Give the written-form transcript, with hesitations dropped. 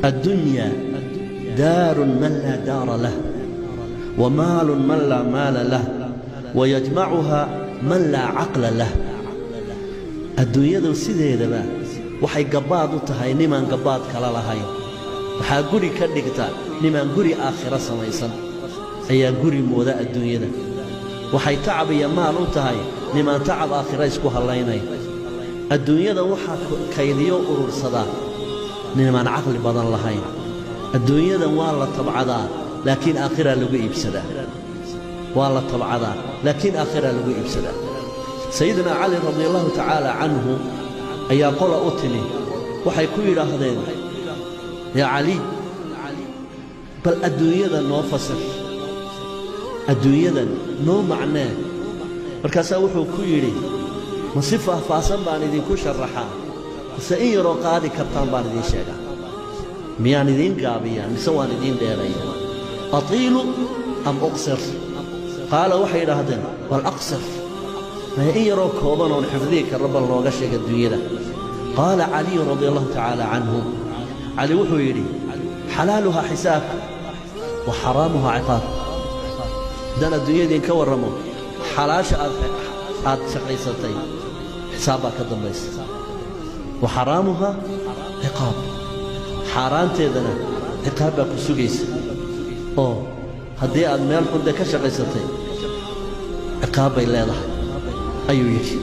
Addunyaa daarun man laa daara lah, wa maalun man laa maala lah, wa yajmacuhaa man laa caqla lah. Adduunyadu sideedaba waxay gabbaad u tahay nimaan gabbaad kala lahayn. Waxaa guri ka dhigta nimaan guri aakhiro samaysan ayaa guri mooda adduunyada. Waxay tacab iyo maal u tahay nimaan tacab aakhiro isku hallaynay. Adduunyada waxaa kaydiyo urursadaa nimaan caqli badan lahayn. Adduunyadan waa la tabcadaa, laakiin aakhiraa lagu iibsadaa. Waa la tabcadaa, laakiin aakhiraa lagu iibsadaa. Sayidina Cali radia allahu tacaala canhu ayaa qola u timi, waxay ku yidhaahdeen: yaa Cali, bal adduunyada noo fasir, adduunyadan noo macnee. Markaasaa wuxuu ku yidhi: ma si faahfaahsan baan idinku sharaxaa, mise in yaroo qaadi kartaan baan idiin sheegaa? Miyaan idiin gaabiyaa mise waan idiin dheeraya? Atiilu am uqsir? Qaala, waxay yidhaahdeen: bal aqsir, maya in yaroo kooban oon xifdihi karro bal nooga sheeg adduunyada. Qaala Caliyun radia allahu tacaala canhu, Cali wuxuu yidhi: xalaaluhaa xisaab wa xaraamuhaa ciqaab. Haddaan adduunyadiin ka warramo, xalaasha aad shaqaysatay xisaab baa ka dambaysa, wa xaraamuhaa ciqaab, xaaraanteedana ciqaab baa ku sugaysa, oo haddii aad meel xunde ka shaqaysatay ciqaab bay leedahay, ayuu yidhi.